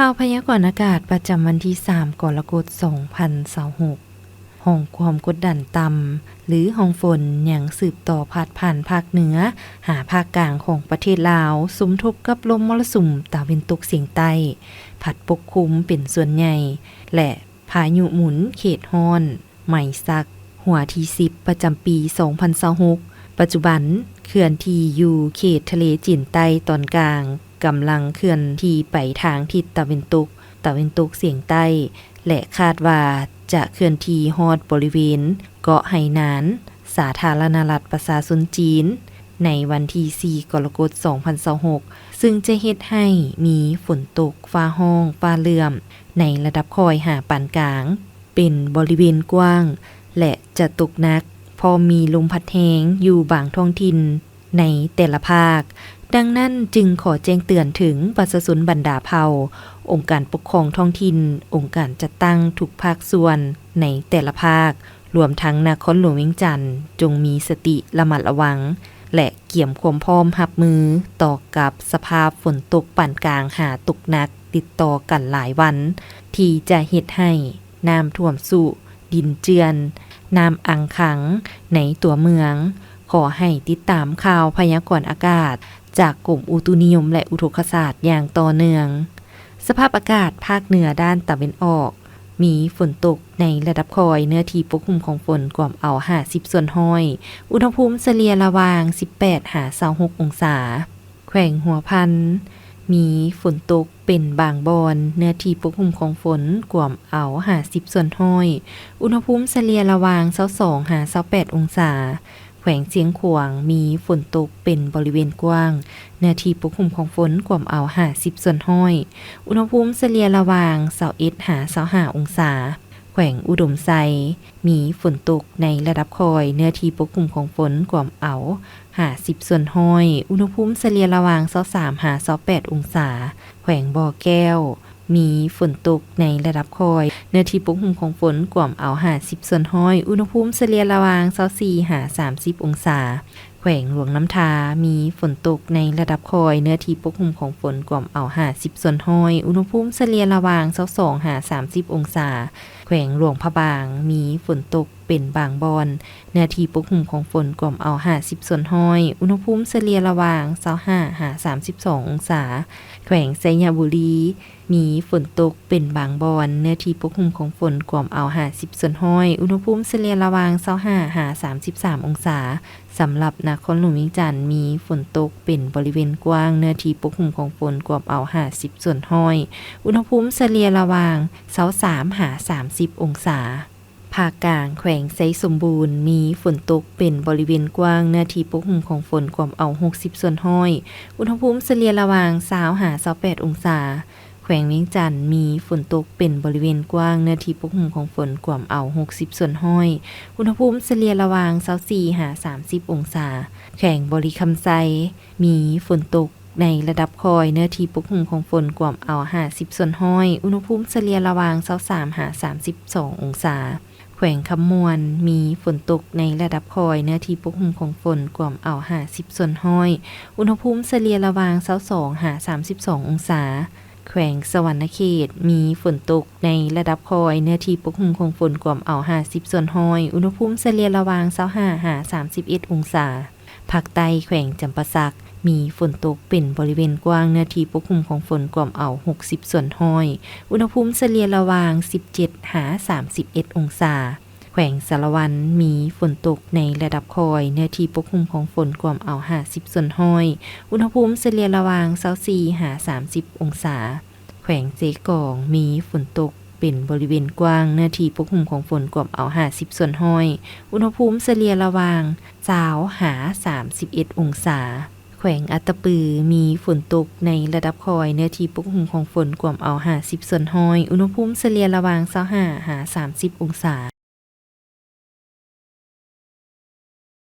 ຂ່າວພະຍາກອນອາກາດປະຈຳວັນທີສາມ ກໍລະກົດ ສອງພັນຊາວຫົກ. ຮ່ອງຄວາມກົດດັນຕ່ຳ ຫຼື ຮ່ອງຝົນ ຍັງສືບຕໍ່ພາດຜ່ານພາກເໜືອ ຫາພາກກາງຂອງປະເທດລາວ, ສົມທົບກັບລົມມໍລະສຸມຕາເວັນຕົກສຽງໃຕ້ ພັດປົກຄຸມເປັນສ່ວນໃຫຍ່ ແລະ ພາຍຸໝູນເຂດຮ້ອນ ໄມຊັກ ຫົວທີສິບ ປະຈຳປີສອງພັນຊາວຫົກ. ປັດຈຸບັນເຄື່ອນທີ່ຢູ່ເຂດທະເລຈີນໃຕ້ຕອນກາງ, ກຳລັງເຄື່ອນທີ່ໄປທາງທິດຕາເວັນຕົກ, ຕາເວັນຕົກສຽງໃຕ້ ແລະ ຄາດວ່າຈະເຄື່ອນທີ່ຮອດບໍລິເວນເກາະໄຫໜານ, ສາທາລະນະລັດປະຊາຊົນຈີນ ໃນວັນທີສີ່ ກໍລະກົດ ສອງພັນຊາວຫົກ ຊຶ່ງຈະເຮັດໃຫ້ມີຝົນຕົກຟ້າຮ້ອງ, ຟ້າເຫຼື້ອມ ໃນລະດັບຄ່ອຍຫາປານກາງ ເປັນບໍລິເວນກວ້າງ ແລະ ຈະຕົກໜັກ, ພ້ອມມີລົມພັດແຮງຢູ່ບາງທ້ອງຖິ່ນໃນແຕ່ລະພາກ. ດັ່ງນັ້ນຈຶ່ງຂໍແຈ້ງເຕືອນເຖິງປະຊາຊົນບັນດາເຜົ່າ, ອົງການປົກຄອງທ້ອງຖິ່ນ, ອົງການຈັດຕັ້ງທຸກພາກສ່ວນໃນແຕ່ລະພາກ, ລວມທັງນະຄອນຫຼວງວຽງຈັນ, ຈົ່ງມີສະຕິລະມັດລະວັງ ແລະ ກຽມຄວາມພ້ອມຮັບມືຕໍ່ກັບສະພາບຝົນຕົກປານກາງຫາຕົກໜັກຕິດຕໍ່ກັນຫຼາຍວັນ ທີ່ຈະເຮັດໃຫ້ນ້ຳຖ້ວມຊຸ, ດິນເຈື່ອນ, ນ້ຳອັ່ງຂັງໃນຕົວເມືອງ. ຂໍໃຫ້ຕິດຕາມຂ່າວພະຍາກອນອາກາດຈາກກົມອຸຕຸນິຍົມ ແລະ ອຸທົກກະສາດຢ່າງຕໍ່ເນື່ອງ. ສະພາບອາກາດພາກເໜືອດ້ານຕາເວັນອອກ ມີຝົນຕົກໃນລະດັບຄ່ອຍ, ເນື້ອທີ່ປົກຄຸມຂອງຝົນກວມເອົາຫ້າສິບສ່ວນຮ້ອຍ, ອຸນຫະພູມສະເລ່ຍລະຫວ່າງສິບແປດຫາຊາວຫົກອົງສາ. ແຂວງຫົວພັນ ມີຝົນຕົກເປັນບາງບ່ອນ, ເນື້ອທີ່ປົກຄຸມຂອງຝົນກວມເອົາຫ້າສິບສ່ວນຮ້ອຍ, ອຸນຫະພູມສະເລ່ຍລະຫວ່າງຊາວສອງຫາຊາວແປດອົງສາ. ແຂວງຊຽງຂວາງ ມີຝົນຕົກເປັນບໍລິເວນກວ້າງ, ເນື້ອທີ່ປົກຄຸມຂອງຝົນກວມເອົາຫ້າສິບສ່ວນຮ້ອຍ, ອຸນຫະພູມສະເລ່ຍລະຫວ່າງຊາວເອັດຫາຊາວຫ້າອົງສາ. ແຂວງອຸດົມໄຊ ມີຝົນຕົກໃນລະດັບຄ່ອຍ, ເນື້ອທີ່ປົກຄຸມຂອງຝົນກວມເອົາຫ້າສິບສ່ວນຮ້ອຍ, ອຸນຫະພູມສະເລ່ຍລະຫວ່າງຊາວສາມຫາຊາວແປດອົງສາ. ແຂວງບໍ່ແກ້ວ ມີຝົນຕົກໃນລະດັບຄ່ອຍ, ເນື້ອທີ່ປົກຄຸມຂອງຝົນກວມເອົາຫ້າສິບສ່ວນຮ້ອຍ, ອຸນຫະພູມສະເລ່ຍລະຫວ່າງຊາວສີ່ຫາສາມສິບອົງສາ. ແຂວງຫຼວງນ້ຳທາ ມີຝົນຕົກໃນລະດັບຄ່ອຍ, ເນື້ອທີ່ປົກຄຸມຂອງຝົນກວມເອົາຫ້າສິບສ່ວນຮ້ອຍ, ອຸນຫະພູມສະເລ່ຍລະຫວ່າງຊາວສອງຫາສາມສິບອົງສາ. ແຂວງຫຼວງພະບາງ ມີຝົນຕົກເປັນບາງບ່ອນ, ເນື້ອທີ່ປົກຄຸມຂອງຝົນກວມເອົາຫ້າສິບສ່ວນຮ້ອຍ, ອຸນຫະພູມສະເລ່ຍລະຫວ່າງຊາວຫ້າຫາສາມສິບສອງອົງສາ. ແຂວງໄຊຍະບູລີ ມີຝົນຕົກເປັນບາງບ່ອນ, ເນື້ອທີ່ປົກຄຸມຂອງຝົນກວມເອົາຫ້າສິບສ່ວນຮ້ອຍ, ອຸນຫະພູມສະເລ່ຍລະຫວ່າງຊາວຫ້າຫາສາມສິບສາມອົງສາ. ສຳລັບນະຄອນຫຼວງວຽງຈັນ ມີຝົນຕົກເປັນບໍລິເວນກວ້າງ, ເນື້ອທີ່ປົກຄຸມຂອງຝົນກວມເອົາຫ້າສິບສ່ວນຮ້ອຍ, ອຸນຫະພູມສະເລ່ຍລະຫວ່າງຊາວສາມຫາສາມສິບອົງສາ. ພາກກາງ ແຂວງໄຊສົມບູນ ມີຝົນຕົກເປັນບໍລິເວນກວ້າງ, ເນື້ອທີ່ປົກຄຸມຂອງຝົນກວມເອົາຫົກສິບສ່ວນຮ້ອຍ, ອຸນຫະພູມສະເລ່ຍລະຫວ່າງຊາວຫາຊາວແປດອົງສາ. ແຂວງວຽງຈັນ ມີຝົນຕົກເປັນບໍລິເວນກວ້າງ, ເນື້ອທີ່ປົກຄຸມຂອງຝົນກວມເອົາຫົກສິບສ່ວນຮ້ອຍ, ອຸນຫະພູມສະເລ່ຍລະຫວ່າງຊາວສີ່ຫາສາມສິບອົງສາ. ແຂວງບໍລິຄຳໄຊ ມີຝົນຕົກໃນລະດັບຄ່ອຍ, ເນື້ອທີ່ປົກຄຸມຂອງຝົນກວມເອົາຫ້າສິບສ່ວນຮ້ອຍ, ອຸນຫະພູມສະເລ່ຍລະຫວ່າງຊາວສາມຫາສາມສິບສອງອົງສາ. ແຂວງຄຳມ່ວນ ມີຝົນຕົກໃນລະດັບຄ່ອຍ, ເນື້ອທີ່ປົກຄຸມຂອງຝົນກວມເອົາຫ້າສິບສ່ວນຮ້ອຍ, ອຸນຫະພູມສະເລ່ຍລະຫວ່າງຊາວສອງຫາສາມສິບສອງອົງສາ. ແຂວງສະຫວັນນະເຂດ ມີຝົນຕົກໃນລະດັບຄ່ອຍ, ເນື້ອທີ່ປົກຄຸມຂອງຝົນກວມເອົາຫ້າສິບສ່ວນຮ້ອຍ, ອຸນຫະພູມສະເລ່ຍລະຫວ່າງຊາວຫ້າຫາສາມສິບເອັດອົງສາ. ພາກໃຕ້ ແຂວງຈຳປາສັກ ມີຝົນຕົກເປັນບໍລິເວນກວ້າງ, ເນື້ອທີ່ປົກຄຸມຂອງຝົນກວມເອົາຫົກສິບສ່ວນຮ້ອຍ, ອຸນຫະພູມສະເລ່ຍລະຫວ່າງສິບເຈັດຫາສາມສິບເອັດອົງສາ. ແຂວງສາລະວັນ ມີຝົນຕົກໃນລະດັບຄ່ອຍ, ເນື້ອທີ່ປົກຄຸມຂອງຝົນກວມເອົາຫ້າສິບສ່ວນຮ້ອຍ, ອຸນຫະພູມສະເລ່ຍລະຫວ່າງຊາວສີ່ຫາສາມສິບອົງສາ. ແຂວງເຊກອງ ມີຝົນຕົກເປັນບໍລິເວນກວ້າງ, ເນື້ອທີ່ປົກຄຸມຂອງຝົນກວມເອົາຫ້າສິບສ່ວນຮ້ອຍ, ອຸນຫະພູມສະເລ່ຍລະຫວ່າງຊາວຫາສາມສິບເອັດອົງສາ. ແຂວງອັດຕະປື ມີຝົນຕົກໃນລະດັບຄ່ອຍ, ເນື້ອທີ່ປົກຄຸມຂອງຝົນກວມເອົາຫ້າສິບສ່ວນຮ້ອຍ, ອຸນຫະພູມສະເລ່ຍລະຫວ່າງຊາວຫ້າຫາສາມສິບອົງສາ.